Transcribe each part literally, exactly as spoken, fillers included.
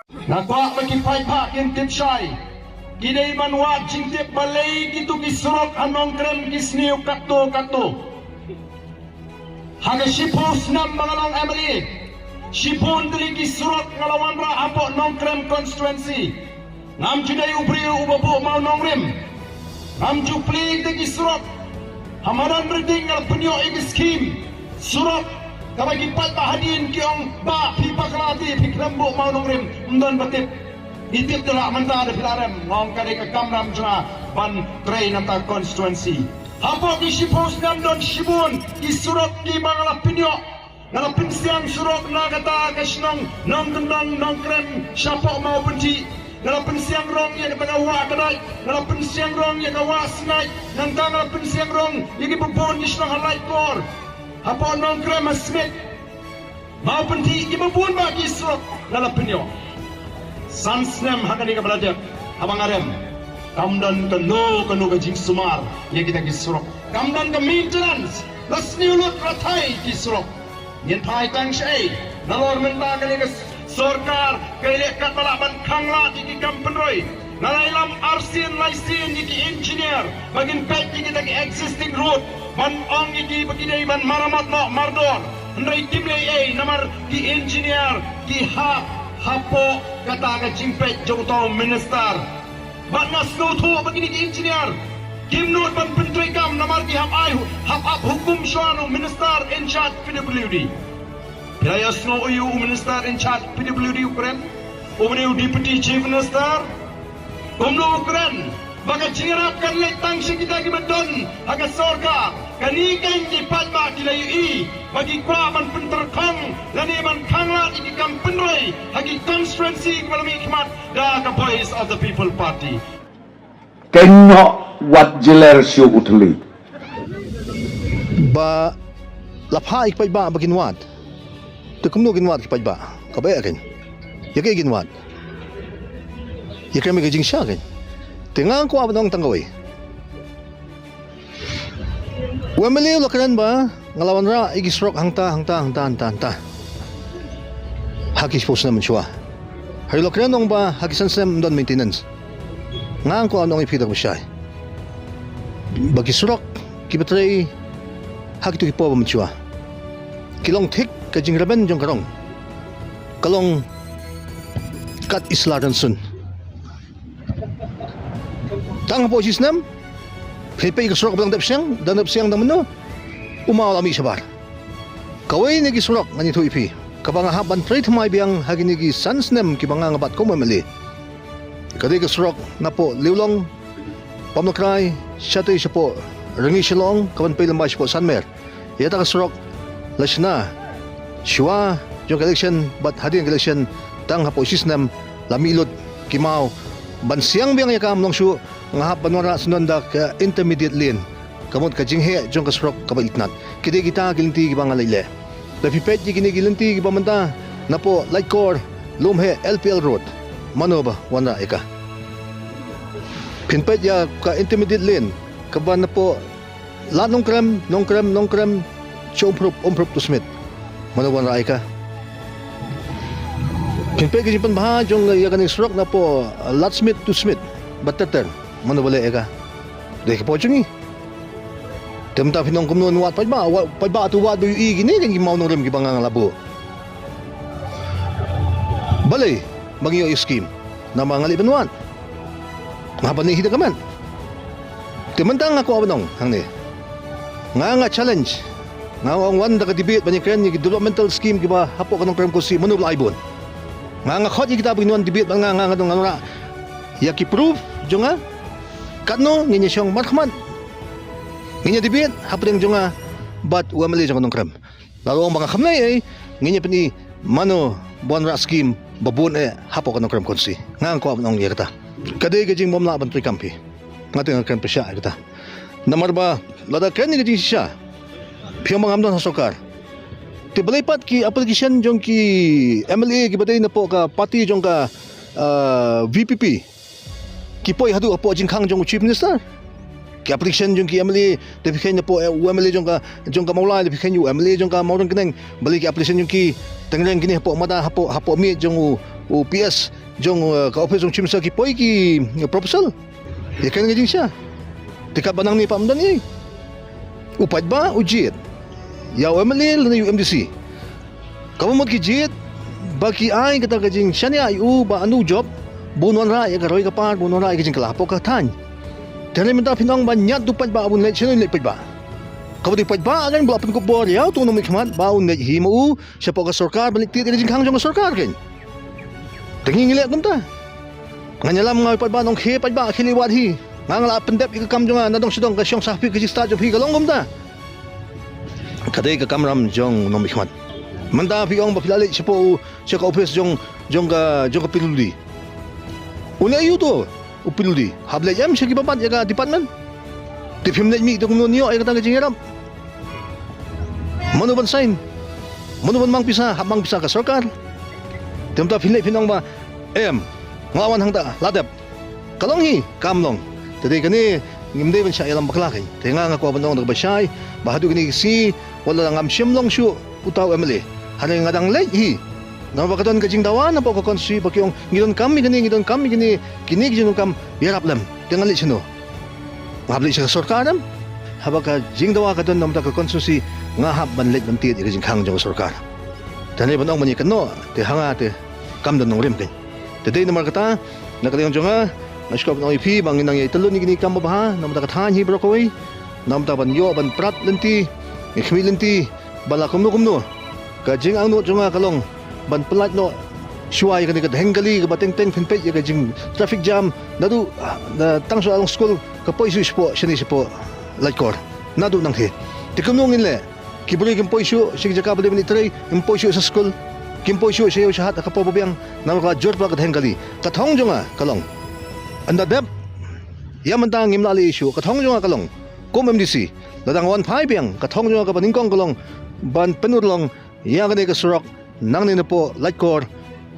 Nga kwah ba ki paidbah kin tip shai. Ki dei ban wad jingtip balei kitu ki surok ha Nongkrem ki sniew katto katto. Ha ka shiphew snem ba nga long M L A, shibun tylli ki surok nga la wanrah hapoh Nongkrem constituency. Ngam ju dei u briew uba buh mawnongrim. Ngam ju plie te ki surok. Ha madan Riding nga la pynïoh ïa ki skim surok kaba ki paidbah hadien ki ong, "Bah, phi bakla te, phi khlem buh mawnongrim, ym don ba tip." Ngi tip te lah mynta da phi la rem. Nga ong ka dei ka kamram jong nga ban trei na ka constituency. Hapoh ki shiphew snem don shibun ki surok kiba nga la pynïoh. Nga la pynsiang surok na kata ka shnong Nongkyndong, Nongkrem, shapoh Mawpynthih. Nga la pynsiang rong ïa kata ka wah Kdait. Nga la pynsiang rong ïa ka wah Sngaid. Nangta nga la pynsiang rong ïa kiba bun ki shnong ha Laitkor, hapoh Nongkrem, ha Smit, Mawpynthih, kiba bun bah ki surok nga la pynïoh. San snem ha kane kaba la dep, haba nga rem, kam don kano kano ka jingsumar ïa kita ki surok. Kam don ka maintenance, la sniew lut rathai ki surok. Ngin phai tang shaei? Nalor mynta kane ka sorkar ka ïaleh katba lah ban khanglad ïa ki kam pynroi. Nga la ïalam arsien laisien ïa ki engineer ba kin peit ïa kita ki existing road, ban ong ïa ki ba ki dei ban maramot noh mardor. Hynrei kim leh ei ei namar ki engineer ki hap hapoh kata ka jingpeit jong uto u minister. Bad nga sngewthuh ba kine ki engineer kim nud ban pyntreikam namar ki hap ai hu-, hap ap hukum shuwa na u minister in charge P W D. Phi la ïohsngew aïu u minister in charge P W D u kren? Uba dei u deputy chief minister. Kumno u kren ba ka jingïarap kan leit tang sha kita kiba don ha ka sorkar? Kane kan ki paidbah ki la ïohi ba ki kwah ban pyntyrkhong lane ban khanglad ïa ki kam pynroi ha ki constituency kiba la mihkhmat da ka Voice of the People Party. Kynnoh wat jler shuh u thylli. Ba la phah ïa ki paidbah ba kin wad. Te kumno kin wad ki paidbah? Kaba eh kein. Ïa kaei kin wad? Ïa ka mih ka jingshisha kein. Te nga kwah ban ong tang kawei. U M L A u la kren ba nga la wanrah ïa ki surok hangta, hangta, hangta, hangta, hangta ha ki shiphew snem mynshuwa. Hynrei u la kren ong ba ha ki san snem ym don maintenance. Nga kwah ong ïa phi da kaba shai ba ki surok kiba trei ha kito ki por ba mynshuwa ki long thik ka jingrben jong ka rong, ka long kat i sla rynsun. Tang hapoh shisnem phi peit ka surok ba dang dep siang, dang dep siang, dang mynno, u maw la mih shabar. Kawei na ki surok ngan ïathuh ïa phi kaba nga hap ban trei thymmai biang ha kine ki san snem kiba nga nga bat kum u M L A. Ka dei ka surok napoh Liulong, Pamlakrai, shatei shapoh Rngi Shillong, kaban pei lem bad shapoh Sanmer. Ïa kata ka surok la shna shuwa jong ka election bad hadien ka election, tang hapoh shisnem la mih lut ki maw. Ban siang biang ïa ka ym long shuh, nga hap ban wanrah syndon da ka intermediate lane. Ka mut ka jingheh jong ka surok kaba itynnad. Ki dei kita ki lynti kiba nga leit leh. Lada phi peit ïa kine ki lynti kiba mynta napoh Laitkor, Lumheh, L P L Road, mano ba wanrah ïa ka? Phin peit ïa ka intermediate lane kaba napoh Lad Nongkrem, Nongkrem, Nongkrem sha Umphrup, Umphrup to Smit, mano ba wanrah ïa ka? Phin peit ka jingpynbha jong ïa kane ka surok napoh Lad Smit to Smit, bad ter ter, mano ba leh ïa ka? Dei ka por jong ngi. Te mynta phin ong kumno, ngi wad paidbah, wad paidbah, to wad ba ïohi kine kan ki maw nongrim kiba nga nga la buh. Balei ba ngi ïoh ïa skim? Namar nga leh ban wad, nga ban leh hi da ka met. Te mynta nga kwah ban ong hangne, nga nga challenge, nga ong wan da ka debate ban ïakren ïa ki developmental scheme kiba hapoh ka Nongkrem constituency, mano ba la ai bun. Nga nga khot ïa kita ba kin wan debate bad nga, nga nga dong, nga wanrah ïa ki proof jong nga. Katno ngin ïa shong markhmat, ngin ïa debate hapdeng jong nga bad u M L A jong ka Nongkrem. Lada ong ba nga kham leh ei ei, ngin ïa pyni mano ba wanrah skim ba bun eh hapoh ka Nongkrem constituency. Nga nga kwah ban ong ïa kata. Ka dei ka jingbymlah ban treikam phi. Nga te nga kren pyrshah ïa kata. Namar ba lada kren ïa ka jingshisha, phi ong ba ngam don ha sorkar. Te balei pat ki application jong ki M L A kiba dei napoh ka party jong ka, ah, V P P ki poi haduh hapoh jingkhang jong u Chief Minister? Ki application jong ki M L A, lada phi kheiñ hapoh, eh, u M L A jong ka, jong ka Mawlai, lada phi kheiñ u M L A jong ka Mawryngkneng, balei ki application jong ki tyngreng kine hapoh mada, hapoh, hapoh miej jong u, u P S jong, eh, ka office jong Chief Minister ki poi ki, eh, proposal. Ïa kane ka jingshisha. Te katba nangne pat ym don ei. U paidbah u jied ïa u M L A lane u M D C. Kaba mut ki jied ba ki ai kata ka jingshaniah ïa u ba un jop, ba un wanrah ïa ka roi ka par, ba un wanrah ïa ka jingkylla hapoh ka thaiñ. Te hynrei mynta phin ong ba ñiad u paidbah, ba un leit, shano un leit paidbah? Kaba dei paidbah kan ba la pynkup bor ïa uto u nongmihkhmat ba un leit hi ma u shapoh ka sorkar ban leit tied ïa ka jingkhang jong ka sorkar kan. Te ngi ngi leh kumta. Ngan ïalam, nga ïa paidbah, nongkhie paidbah, khie leit wad hi. Nga nga la pyndep ïa ka kam jong nga, na dong sha dong, ka shong sha phi, ka jingstad jong phi ka long kumta. Ka dei ka kamram jong u nongmihkhmat. Mynta phi ong ba phi la leit shapoh u, sha ka office jong, jong ka, jong ka P W D. U leh aïu uto u P W D? Hap leit em sha kiba bat ïa ka department? Te phim leit mih te kumno un ïoh ïa kata ka jingïarap? Mano ban sign? Mano ban mang pisa? Hap mang pisa ka sorkar. Te mynta phi leit phin ong ba em, nga wan hangta, la dep. Ka long hi, kam long. Te dei kane, ngim dei ban shah ïalam bakla kein. Te nga nga kwah ban ong da kaba shai ba haduh kine ki sngi, wat la ngam shym long shuh uta u M L A, hynrei nga dang leit hi. Namar ba ka don ka jingdawa napoh ka constituency ba ki ong ngi donkam ïa kine, ngi donkam ïa kine, kine ki jingdonkam, ïarap lem. Te ngan leit shano? Nga hap leit sha ka sorkar em? Haba ka jingdawa ka don na bynta ka constituency, nga hap ban leit ban tied ïa ka jingkhang jong ka sorkar. Te hynrei ban ong ban ïakynnoh, te ha nga te kam don nongrim kein. Te dei namar kata, na ka liang jong nga, nga sngewbha ban ong ïa phi ba ngin nang ïai tylli ïa kine ki kam babha na bynta ka thaiñ hi baroh kawei, na bynta ban ïoh ban prat lynti, ngi khmih lynti ba la kumno kumno. Ka jingangnud jong nga ka long ban pyllait noh shuwa ïa kane ka dheng kali kaba teng teng phin peit ïa ka jing traffic jam naduh, ah, na tang shuwa long skul ka poi shuh shapoh, shane shapoh Laitkor. Naduh nangthie. Te kumno ngin leh? Ki briew kim poi shuh sha ki jaka ba dei ban ïatrei, kim poi shuh sha skul, kim poi shuh sha ïew sha hat ha ka por ba biang, namar ka la jur palat ka dheng kali. Ka thong jong nga ka long, ynda dep ïa mynta ngim lah leh shuh, ka thong jong nga ka long, kum M D C, lada nga wan phai biang, ka thong jong nga kaba nyngkong ka long ban pynurlong ïa kane ka surok nangne napoh Laitkor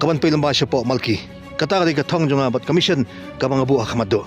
kaban poi lyngba shapoh Malki. Kata ka dei ka thong jong nga bad ka mission kaba nga buh ha khmat duh.